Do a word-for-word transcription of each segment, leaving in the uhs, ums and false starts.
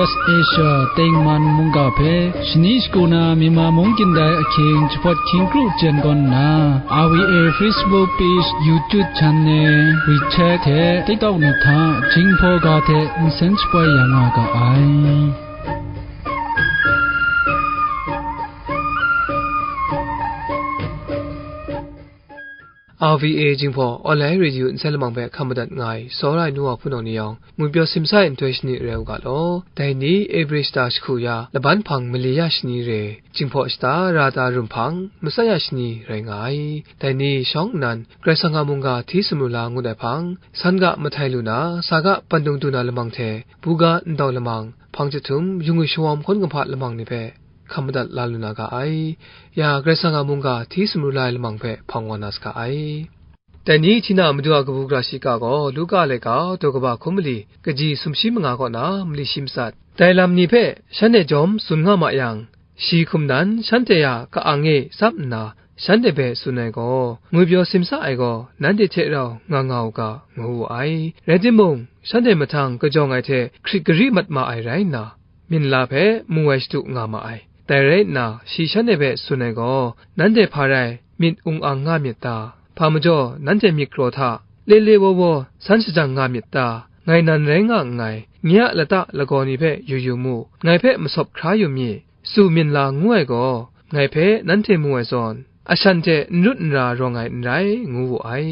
Asia tengman mungga hpe shani shagu na Myanmar mung kyin dai ahkying jahpawt hkying kru jen gawn nna, R V A Facebook page, YouTube channel, WeChat hte TikTok ni hta Jinghpaw ga hte nsen shapoi ya nga ga ai. R V A Jinghpaw Online Radio nsen lamang hpe hkam madat nga ai, tsawra ai nu wa hpunau ni yawng, ngwi pyaw simsa ai nhtoi shani rai u ga law. Dai ni Ebre shata jahku ya, laban hpang mali ya shani re, Jinghpaw shata ra ta rum hpang, matsat ya shani rai nga ai. Dai ni shawng nnan, Karai Kasang a mungga hti sumru la ngut ai hpang, san ga mahtai lu na, sa ga pandung du na lamang hte, buga ndau lamang, hpang jahtum, yung u shawawm hkawn kumhpa lamang ni hpe, hkam madat la lu na ga ai. Ya Karai Kasang a mungga hti sumru la ai lamang hpe hpang wa na saga ai. Dai ni hti na Madu a kabu gara shiga gaw Luka a laika daw kaba hkum mali kaji sumshi manga kaw na mali shi matsat. Dai lam ni hpe shanhte jawm tsun nga ma yang, shi hkum nan shanhte a ka-ang e tsap nna, shanhte hpe tsun ai gaw, ngwi pyaw simsa ai gaw nanhte hte rau nga nga u ga, ngu wu ai. Rai timung, shanhte mahtang kajawng ai hte hkrit gari mat ma ai rai nna, minla hpe mu ai shadu nga ma ai. Dai rai nna, shi shanhte hpe tsun ai gaw, nanhte hpa rai myit ung ang nga myit ta? Hpa majaw nanhte myit kraw hta le le waw waw san shajang nga myit ta? Ngai nan rai nga nngai, nye a lata lagaw ni hpe yu yu mu, ngai hpe masawp hkra yu mi, tsu minla ngu ai gaw, ngai hpe nanhte mu ai zawn, ashan hte n rut n ra rawng ai n rai, ngu wu ai.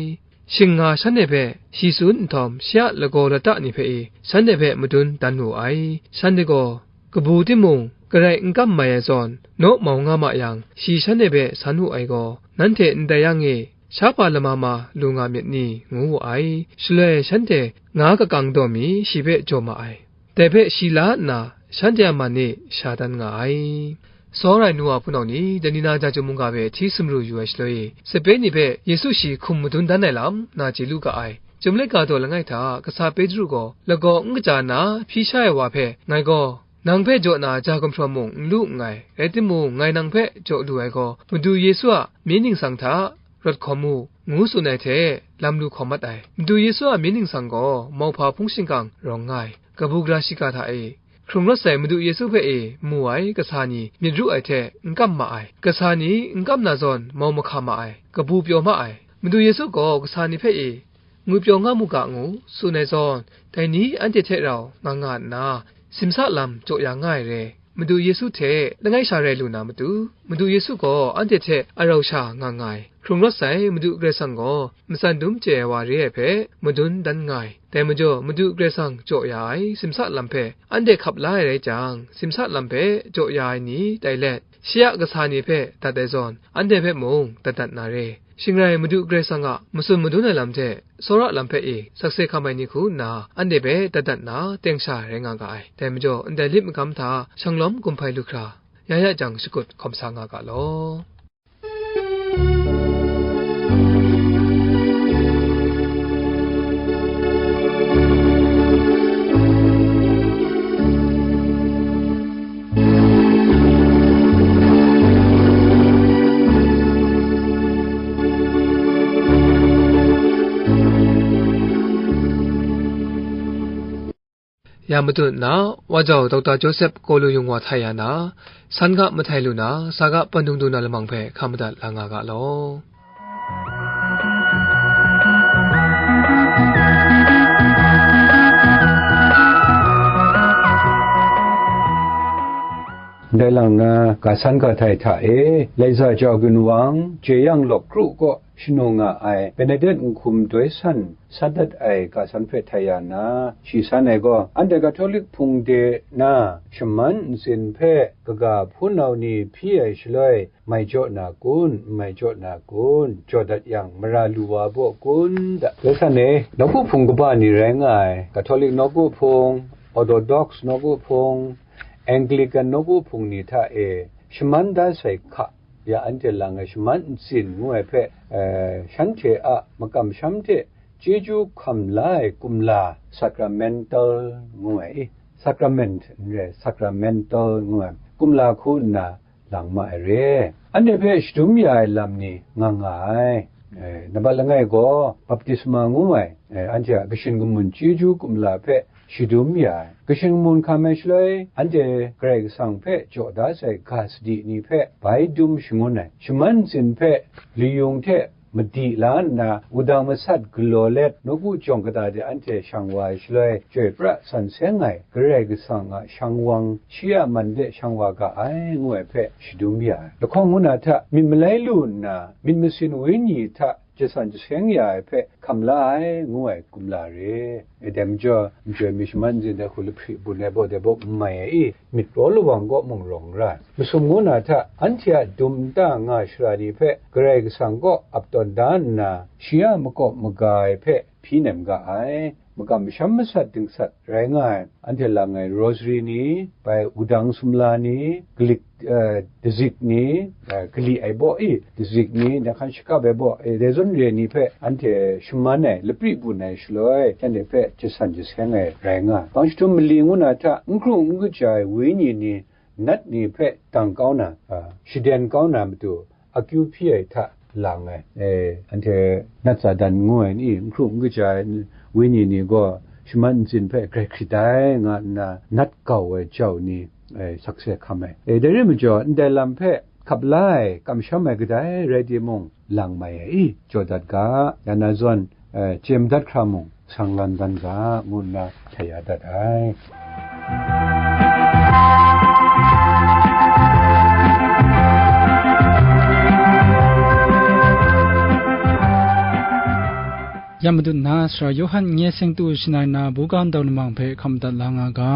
Shing nga shanhte hpe shi tsun nhtawm, shi a lagaw lata ni hpe e shanhte hpe madun dan wu ai. Shanhte gaw kabu timung, garai n kam mai ai zawn, naw mau nga ma yang, shi shanhte hpe san wu ai gaw, nanhte ndai yang e, sha pa lama ma lu nga myit ni? Ngu wu ai. Shaloi shanhte nga kakang daw mi shi hpe jaw ma ai. Dai hpe shi la nna, shanhte a man e sha dan nga ai. Tsawra ai nu wa hpunau ni, dai ni na Jahtum mungga hpe hti sumru yu ai shaloi e, sape ni hpe Yesu shi hkum madun dan ai lam na chye lu ga ai. Chyum laika daw langai hta, kasa Petru gaw lagaw n kaja nna hpyi sha ai wa hpe, ngai gaw, nang hpe jaw na ja gumhpraw mung n lu nngai, rai timung, ngai nang hpe jaw lu ai gaw, Madu Yesu a myit ningsang hta rawt hkawm mu, ngu tsun ai hte, lam lu hkawm mat ai. Madu Yesu a myit ningsang gaw mauhpa hpung shingkang rawng nga ai. Kabu gara shiga hta e, hkrung rawt sai Madu Yesu hpe e mu ai kasa ni myit ru ai hte n kam ma ai. Kasa ni n kam na zawn mau mahka ma ai, kabu pyaw ma ai. Madu Yesu gaw kasa ni hpe e, ngwi pyaw nga mu ga, ngu tsun ai zawn, dai ni anhte hte rau nga nga nna, simsa lam jaw ya nga ai re. Madu Yesu hte langai sha rai lu na matu, Madu Yesu gaw anhte hte arau sha nga nga ai. Hkrung rawt sai Madu Karai Kasang gaw matsan dum chye ai wa re ai hpe madun dan nga ai. Dai majaw, Madu Karai Kasang jaw ya ai simsa lam hpe anhte hkap la ai rai jang, simsa lam hpe jaw ya ai ni tai let, shi a kasa ni hpe dat ai zawn, anhte hpe mung dat dat na re. Shing rai, Madu Karai Kasang a matsun madun ai lam hte tsawra lam hpe e sakse hkam ai ni hku nna, anhte hpe dat dat nna teng sha rai nga ga ai. Dai majaw, ndai lit magam hta shanglawm gumhpai lu hkra, ya ya jang shakut hkawm sa nga ga law. Ya matut nna, Wa Jau Dokta Joseph Kaw Lu Yung Wa htai ya na, san ga mahtai lu na, sa ga pandung du na lamang hpe hkam madat la nga ga law. Ndai lang na, ga san ga htai hta e, Laiza Jau Gun Wang, Jeyang Lawk Kru kaw shanung nga ai, Benedict Nhkum Doi San, san dat ai ga san hpe htai ya na, shi san ai gaw, anhte Katolik Hpung de na, shaman ntsin hpe kaga hpunau ni hpyi ai shaloi, mai jaw na kun, n mai jaw na kun, jaw dat yang, mara lu wa baw kun da. Doi San e, nawku hpung kaba ni rai nga ai, Katolik nawku hpung, Orthodox nawku hpung, Anglican nawku hpung ni hta e, shaman da sai hka, ya anhte lang ai shaman ntsin ngu ai hpe, eh, shanhte a makam sham hte chyeju hkam la ai kumla, sacramental ngu ai, sacrament n re, sacramental ngu ai kumla hku nna lang ma ai re. Anhte hpe shadum ya ai lam ni nga nga ai. Eh, nambat langai gaw baptisma ngu ai, eh, anhte a kashin kamun chyeju kumla hpe shadum ya ai. Kashin kamun hkam ai shaloi, anhte Karai Kasang hpe jaw da sai ga sadi ni hpe bai dum shangun ai. Shaman ntsin hpe layung hte madi la nna, wudang masat galaw let, nawku jawng kata de anhte shang wa ai shaloi, chyoi pra san seng ai Karai Kasang a shang wang, shi a man de shang wa ga ai, ngu ai hpe shadum ya ai. Lahkawng ngu na hta, myit malai lu nna, myit masin wenyi hta jasan jaseng ya ai hpe hkam la ai, ngu ai kumla re. E dai majaw, nhtoi mi shaman ntsin dai hku lahpri bun ai baw dai baw n mai ai i, myit raw lawang kaw mung rawng ra ai. Masum ngu na hta, anhte a dum nta nga shara ni hpe Karai Kasang kaw ap tawn da nna, shi a makawp maga ai hpe hpyi nem ga ai. Makam masham masat dingsat rai nga ai, anhte lang ai rosary ni, bai wudang sumla ni, galik, eh, dazik ni, eh, kali ai baw i, dazik ni, nahkan shakap ai baw, eh, dai zawn re ni hpe anhte shaman ai, lapri bun ai shaloi, shanhte hpe jasan jaseng ai rai nga ai. Bang jahtum mali ngu na hta, n hkru n kaja ai wenyi ni, nat ni hpe dang kau na, a, shaden kau na matu, akyu hpyi ai hta lang ai. E, anhte nat Satan ngu ai ni, n hkru n kaja ai wenyi ni gaw, shaman ntsin hpe grai hkrit ai, nga nna nat kau ai jau ni, e, sakse hkam ai. E, dai rai majaw, ndai lam hpe hkap la ai, kamsham ai kadai rai timung, lang mai ai i, jaw dat ga, ya na zawn, eh, chye madat hkra mung, sang lan dan ga, ngu nna hta ya dat ai. Ya madat na, Sara Yawhan n-, nye seng tu shanai na, buga ndau lamang hpe hkam dat la nga ga.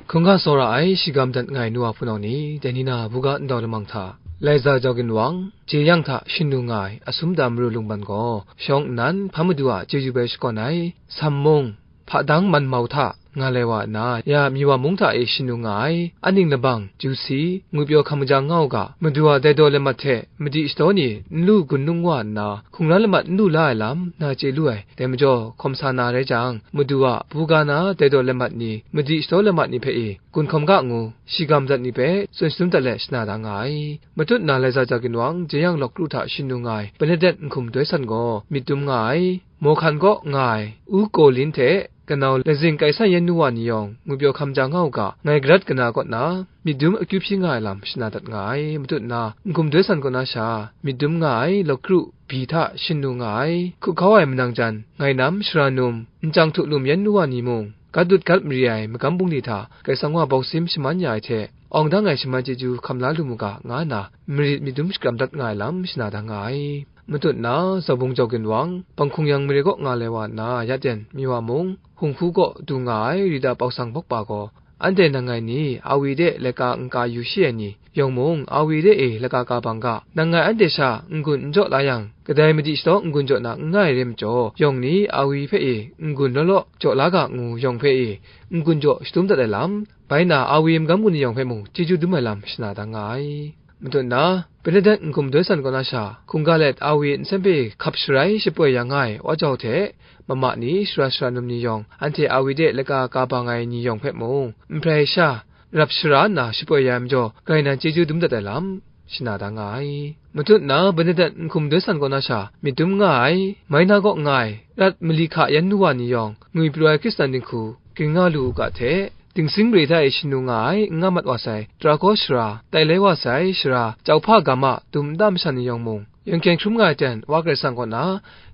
Hkungga tsawra ai, shigam dat nga ai nu wa hpunau ni, dai ni na buga ndau lamang hta, Laiza Jau Ginwang, jeyang hta shin lu nga ai, Asum Da Maru Lungban gaw, shawng nnan, hpa madu a chyeju bai shakawn ai, Sam mung, hpa dang man mau hta nga lai wa nna, ya Miwa mung hta e shin lu nga ai, aning labang, Jusi, ngwipyaw hkam majang nga u ga, Madu a dai daw lamat hte madi shadaw ni n lu gun nung wa nna, hkungran lamat n lu la ai lam, na chye lu ai. Dai majaw, hkawm sa na rai jang, Madu a buga na dai daw lamat ni, madi shadaw lamat ni hpe e, gun hkawm ga ngu, shigam dat ni hpe tsun shadum dat let shana da nga ai. Matut na Laiza Jau Ginwang, jeyang lawk kru hta shin lu nga ai, Bernadette Nhkum Doi San gaw, myit dum nga ai. Mawhkan kaw nga ai, U Kolin hte kanau lazing kai san yan nu wa ni yawng, ngwipyaw hkam ja nga u ga, ngai garat kana kaw na, myit dum akyu hpyi nga ai lam shana dat nga ai. Matut na, Nhkum Doi San kaw na sha, myit dum nga ai, lawk kru, bi hta shin lu nga ai, hkuk hkau ai manang jan, ngai nam, shara num, nchyang htu lum yan nu wa ni mung, gat dut gat mari ai magam bungli hta, Karai Kasang wa bawk sim shaman ya ai hte, awng dang ai shaman chyeju hkam la lu mu ga, nga nna, marit myit dum shakram dat nga ai lam shana da nga ai. Matut na, Zabung Jau Ginwang, Banghkung Yang mare kaw nga lai wa nna, ya ten, Miwa mung, Hung Hpu kaw du nga ai, Rita Pawsang bawk pa gaw, anhte nang ngai ni, Awi de laika nka yu shi ai ni, yawng mung, Awi de e laka ka bang ga, nang ngai anhte sha n-gun n jaw la yang, kadai madi shadaw n-gun jaw na n nga ai re majaw, yawng ni Awi hpe e n-gun law law jaw la ga ngu yawng hpe e n-gun jaw shadum dat ai lam, bai na Awi magam bungli yawng hpe mung chyeju dum ai lam shana da nga ai. Matut na, Bernadette Nhkum Doi San kaw na sha, hkungga let Awi nsen hpe hkap sharai shapoi ya nga ai wa jau hte, mama ni, shara shara num ni yawng, anhte Awi de laika ka bang ai ni yawng hpe mung, nprai sha, rap shara nna shapoi ya ai majaw, grai nan chyeju dum dat ai lam, shana da nga ai. Matut na, Bernadette Nhkum Doi San kaw na sha, myit dum nga ai, mai na kaw nga ai, rat mali hka yan nu wa ni yawng, ngwi pru ai Hkristan dinghku, ging nga lu u ga hte, Dingsing mare hta e shin lu nga ai, n nga mat wa sai, tara kaw shara, tai lai wa sai shara, Chau Hpa Gam a dum nta masha ni yawng mung, yawng hkyen hkrum nga ai ten, Wa Karai Kasang kaw na,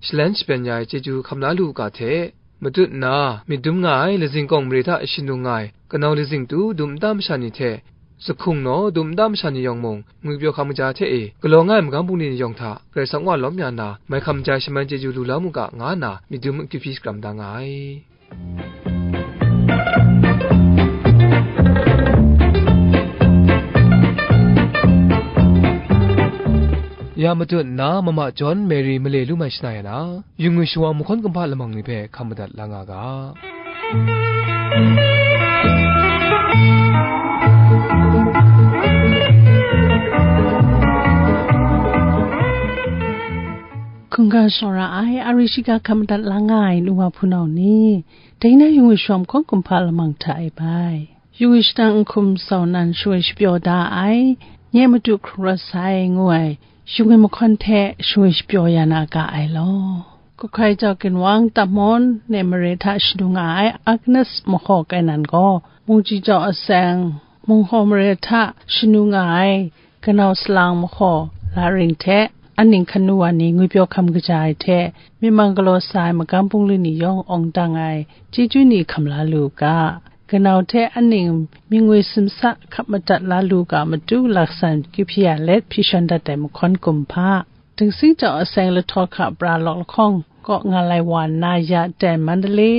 shalan shapen ya ai chyeju hkam la lu u ga hte, matut nna, myit dum nga ai, lazing kawng mare hta shin lu nga ai, kanau lazing tu dum nta masha ni hte, sahkung naw dum nta masha ni yawng mung, ngwipyaw hkam kaja hte e, galaw nga ai magam bungli ni yawng hta, Karai Kasang wa lawm ya na, mai hkam ja shaman chyeju lu la mu ga, nga nna, myit dum akyu hpyi shakram da nga ai. Ya matut nna, mama John Mary male lu mai shana ya na, yu ngwi shawa mahkawn kumhpa lamang ni hpe hkam madat la nga ga. Hkungga Shawng ra ai, a ri shiga hkam madat la nga ai nu wa hpunau ni, dai na yung e shawm hkawng kumhpa lamang hta e bai. Yung e shadang n hkum sau nan shawng e shapyaw da ai, nye madu hkrung rawt sai ngu ai, yung e mahkawn hte shawng e shapyaw ya na ga ai law. Kahkrai jau ginwang Tamon ne mare hta shanu nga ai Agnes mahaw kai nan gaw, mungji jau aseng, munghaw mare hta shanu nga ai, kanau salang mahaw la ring hte, aning hkanu wa ni ngwipyaw hkam kaja ai hte, myi man galaw sa ai magam bungli ni yawng awng dang ai chyeju ni hkam la lu u ga, kanau hte aning myingwi simsa hkap madat la lu ga matu laksan kyu hpyi ya let hpyi shawn dat ai mahkawn kumhpa, Dingsing jau aseng lahtaw hka pra lawk lahkawng kaw nga lai wa nna ya ten Mandalay,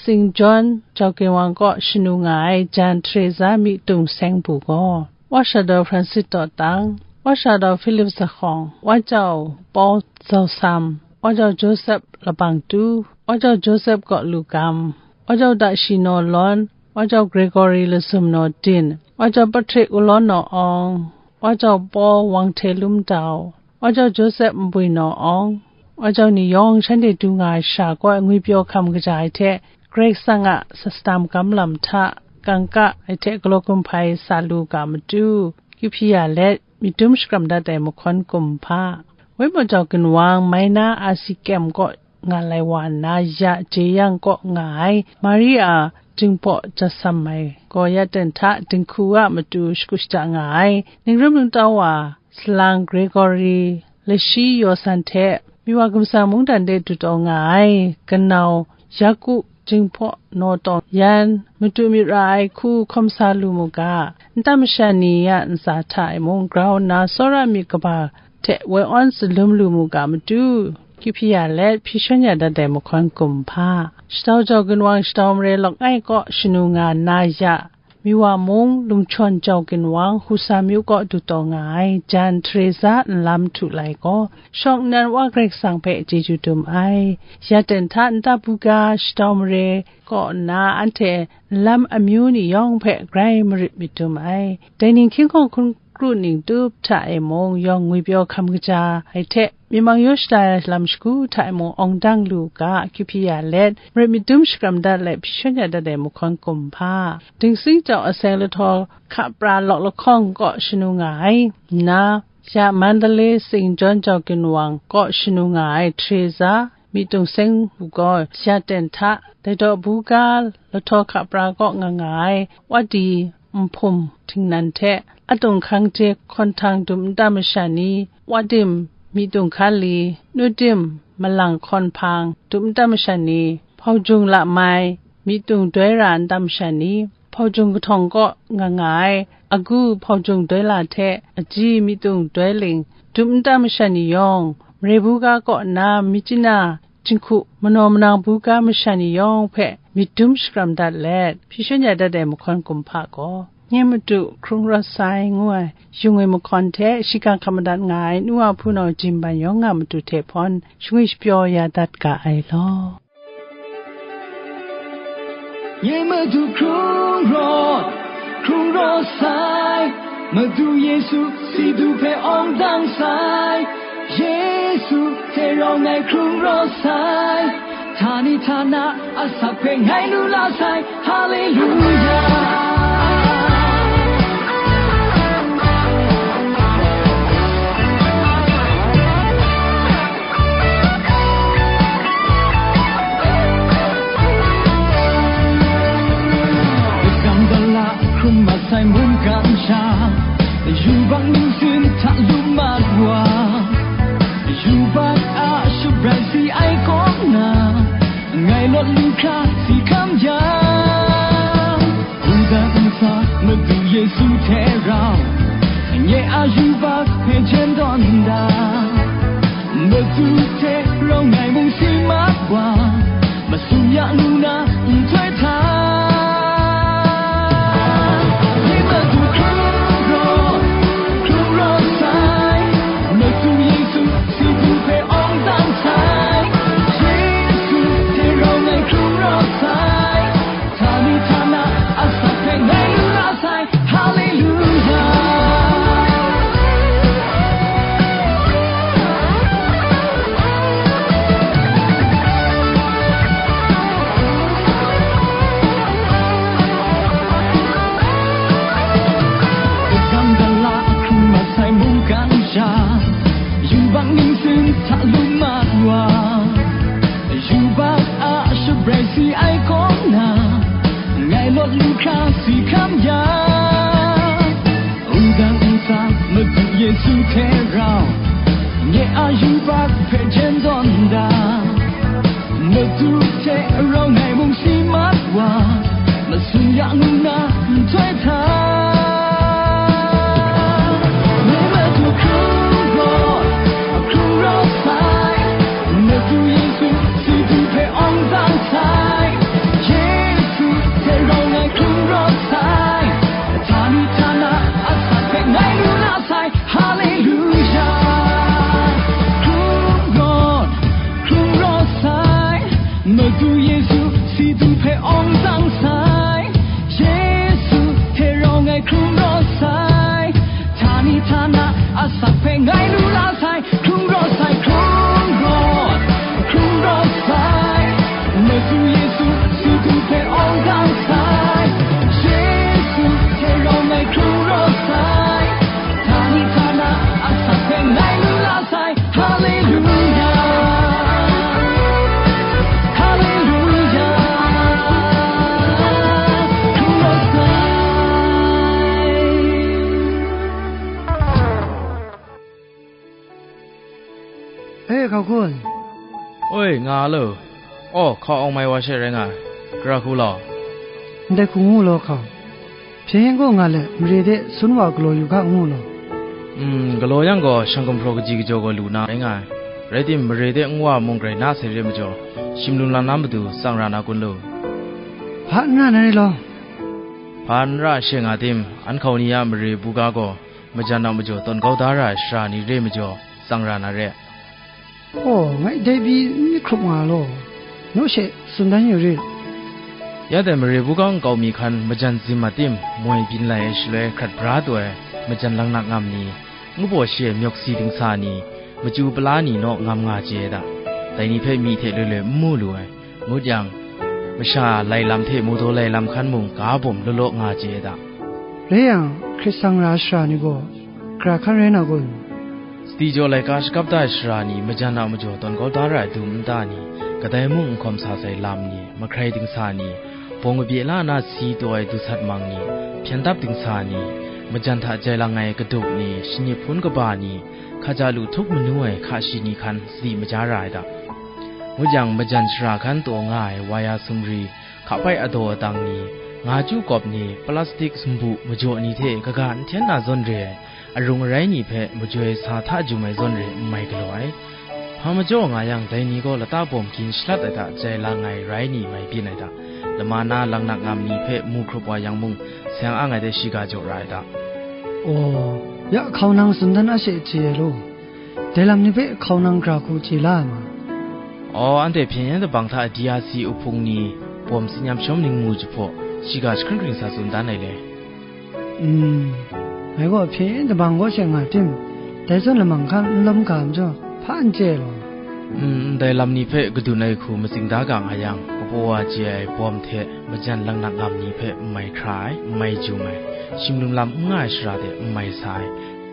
Singjawn, jau ginwang kaw shanu nga ai jan Teresa myi tung seng bu gaw, Wa Shadaw Francis Dawtang, Wa Shadaw Philip Zahkawng, Wa Jau Paul Zausam, Wa Jau Joseph Labangtu, Wa Jau Joseph Kaw Lugam, Wa Jau Dashi Naw Lawn, Wa Jau Gregory Lazum Naw Din, Wa Jau Patrick Ulawn Naw Awng, Wa Jau Paul Wang Hte Lum Dau, Wa Jau Joseph Nbwi Naw Awng, Wa Jau ni yawng shanhte du nga ai sha kaw ngwipyaw hkam kaja ai hte, Karai Kasang a sastam gam lam hta kangka ai hte galaw kumhpa e sa lu ga matu, kyu hpyi ya let, myit dum shakram dat ai mahkawn kumhpa, Waimaw jau ginwang Maina Asi Kem kaw nga lai wa nna, ya Jeyang kaw nga ai Maria Jinghpaw Jasam mai gaw ya ten hta dinghku a matu shagu shaja nga ai, Ningrum Lungtau wa Salang Gregory Lashi Yawsan hte Miwa Gamsa Mungdan de du taw nga ai, kanau Yaku Jinghpaw Naw Tawng yan, matu myit ra ai hku hkawm sa lu mu ga, nta masha ni a ntsa hta e mung grau nna tsawra myit kaba hte woi awn zalum lu mu ga matu, kyu hpyi ya let, hpyi shawn ya dat ai mahkawn kumhpa, Shatau jau ginwang Shatau mare lawk ai kaw shanu nga nna ya, Miwa mung Lungchawn jau ginwang Husa myu kaw du taw nga ai jan Teresa nlam htu lai gaw, shawng nnan Wa Karai Kasang hpe chyeju dum ai. Ya ten hta nta buga Shatau mare kaw nna anhte nlam amyu ni yawng hpe grai marit myit dum ai. Dai ning hkying hkawng hkun kru ning tup hta e mung yawng ngwipyaw hkam kaja ai hte, myit mang yaw shada lam shagu hta e mung awng dang lu u ga, kyu hpyi ya let, marit myit dum shakram dat let, hpyi shawn ya dat ai mahkawn kumhpa, Dingsing jau aseng lahtaw hka pra lawk lahkawng kaw shanu nga ai, nna, ya Mandalay Singjawn jau ginwang kaw shanu nga ai Teresa myi tung seng bu gaw, ya ten hta, dai daw buga lahtaw hka pra kaw nga nga ai, Wa Di Nhpum Htingnan hte, Atung Hkang Hte Hkawn Htang dum nta masha ni, Wa Dim Myi Tung Hkan Li, Nu Dim Malang Hkawn Hpang dum nta masha ni, Hpau Jung Lamai Myi Tung Doi Ra nta masha ni, Hpau Jung Kahtawng kaw nga nga ai, Agu Hpau Jung Doi La hte Aji Myi Tung Doi Ling dum nta masha ni yawng, mare buga kaw nna Myitkyina Jinghku manaw manang buga masha ni yawng hpe myit dum shakram dat let, hpyi shawn ya dat ai mahkawn kumhpa gaw, nye madu hkrung rawt sai ngu ai, yung ai mahkawn hte shiga hkam madat nga ai nu wa hpunau jimban yawng a matu hte hpawn, shangwi shapyaw ya dat ga ai law. Nye madu hkrung rawt, hkrung rawt sai, Madu Yesu, si du hpe awng dang sai, Yesu hte rau ngai hkrung rawt sai, htani htana asak hpe ngai lu la sai, Haleluya. Gam bala hkrum mat sai mungkan sha, yubak ningsin hta lu mat wa, yubak a shabrai si ai kaw na, ngai lawt lu hkra si hkam ya. Wudang nsa Madu Yesu hte rau, nye a yubak hpe jen tawn da, Madu hte rau ngai mung si mat wa, masum ya ngu na nhtoi hta. Nye Madu hkrung rawt, hkrung rawt sai, Madu Yesu si du hpe awng dang sai, Yesu hte rau ngai hkrung rawt sai. Htani htana asak hpe ngai lu ra sai. Haleluya. Yubak hpe jen zawn da, madu hte rau ngai mung si mat wa, masun ya ngu na nhtoi hta. Ngai madu hkrung rawt, hkrung rawt sai, madu Yesu si du hpe awng zang sai, Yesu hte rau ngai hkrung rawt sai, htani htana asak hpe ngai lu na sai. Haleluya, hkrung rawt, hkrung rawt sai, madu Yesu si du hpe awng zang sai, Yesu hte rau ngai hkrung rawt sai, htani htana asak hpe ngai lu la sai, hkrung rawt sai, hkrung rawt, hkrung rawt sai, madu Yesu si du hpe awng zang sai, Yesu hte rau ngai hkrung rawt sai, htani htana asak hpe ngai lu la sai. Haleluya, haleluya, hkrung rawt sai. E, hkau hkun. Oi, nga lo. Aw, hkau awng mai wa she rai nga ai. Gara hku law. Ndai hku ngu law hkau. Hpyen yen gaw nga let, mare de sun wa galaw yu ga ngu law. Mm, galaw yang gaw, shang gumhpraw kaji kajaw gaw lu na rai nga ai. Rai tim, mare de nwa mung grai na sai re majaw, shim lum lam na matu tsang ra na kun lu? Hpa n ra na re law. Hpa n ra she nga tim, an hkau ni a mare buga gaw, majan a majaw tawn kau da ra ai shara ni re majaw, tsang ra na re. Aw, ngai dai pyi n myit hkrup nga law, naw she tsun dan yu rit. Ya dai mare buga nkau mi hkan majan zim a tim moi byin lai ai shaloi hkrat bra taw ai majan langnak ngam ni, ngu baw shi ai myawk si dingsa ni, machyu pala ni naw ngam nga chye ai da. Dai ni hpe myi hte loi loi n mu lu ai, ngut yang, masha lai lam hte mawdaw lai lam hkan mung ga bawm law law nga chye ai da. Rai yang, hkrit sang ra ai shara ni gaw, gara hkan rai na kun? Sadi jaw laika shakap da ai shara ni, majan a majaw tawn kau da ra ai dum nta ni, kadai mung n hkawm sa sai lam ni, mahkrai dingsa ni, bawng kabye la na si taw ai dusat mang ni, hpyen dap dingsa ni, majan hta jai lang ai kaduk ni, shanip hpun kaba ni, hkaja lu htup manu ai hka shi ni hkan sadi maja ra ai da. Ngut yang, majan shara hkan taw nga ai waya sumri, hkapai adaw adang ni, nga chyu kawp ni, plastik sumbu majaw ni hte kaga n hten na zawn re ai, arung arai ni hpe majoi sa hta jum ai zawn re n mai galaw ai. Hpa majaw nga yang, dai ni gaw lata bawm gin shalat ai hta jai lang ai rai ni mai byin ai hta, lama na langnak ngam ni hpe mu hkrup wa yang mung, seng ang ai de shiga jaw ra ai hta. Aw, ya hkau nang tsun dan a she chye ai law. Dai lam ni hpe hkau nang gara hku chye la ai ma? Aw, anhte hpyen yen dabang hta D R C uhpung ni, bawm tsin yam shawm ningmu jahpaw, shiga jahkring hkring sa tsun dan ai le. Mm, ngai gaw hpyen yen dabang kaw she nga tim, dai zawn lamang hkan n lawm ga majaw, hpa n chye ai law. Mm, ndai lam ni hpe kadun ai hku matsing da ga nga yang, kabaw wa chye ai bawm hte majan langnak ngam ni hpe n mai hkra ai, n mai jum ai, shim lum lam n nga ai shara de n mai sa ai,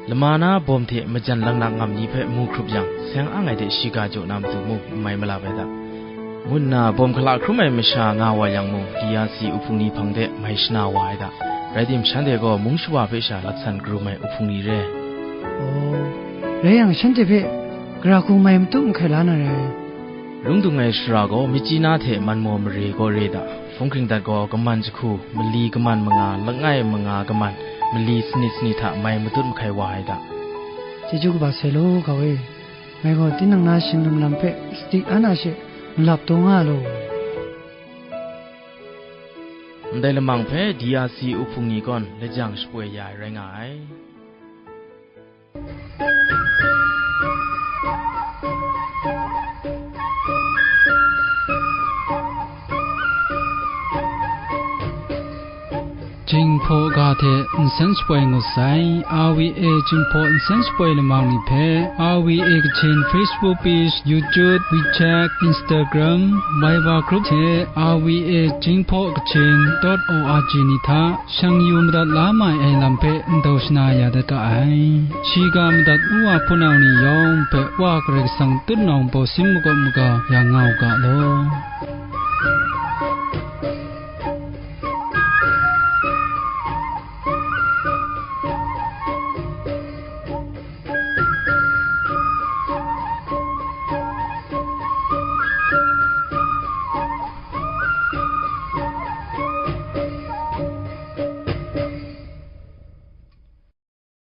lama na bawm hte majan langnak ngam ni hpe mu hkrup yang, seng ang ai de shiga jaw na matu mung n mai malap ai da, ngu nna bawm hkala hkrum ai masha nga wa yang mung, D R C uhpung ni hpang de mai shana wa ai da. Rai tim, shanhte gaw mung shawa hpe sha latsan karum ai uhpung ni re. Aw, rai yang, shanhte hpe gara hku mai matum hkai la na rai. Lung dung ai shara gaw, Myitkyina hte Manmaw mare kaw re da. Hpung hkring dat gaw, kaman jahku, mali kaman manga, langai manga kaman, mali sanit sanit hta mai matut mahkai wa ai da. Chyeju kaba sai law, hkau e. Ngai gaw tinang na shing lum lam hpe sadi an a she malap taw nga law. Ndai lamang hpe D R C uhpung ni gawn lajang shapoi ya ai rai nga ai. Jinghpaw ga hte nsen shapoi ngut sai, R V A Jinghpaw nsen shapoi lamang ni hpe, R V A Kachin Facebook page, YouTube, WeChat, Instagram, Viber group hte R V A Jinghpaw Kachin dot O R G ni hta shang yu madat la mai ai lam hpe ndau shana ya dat ga ai. Shiga madat nu wa hpunau ni yawng hpe Wa Karai Kasang tutnawng baw sin makawp maga ya nga u ga law.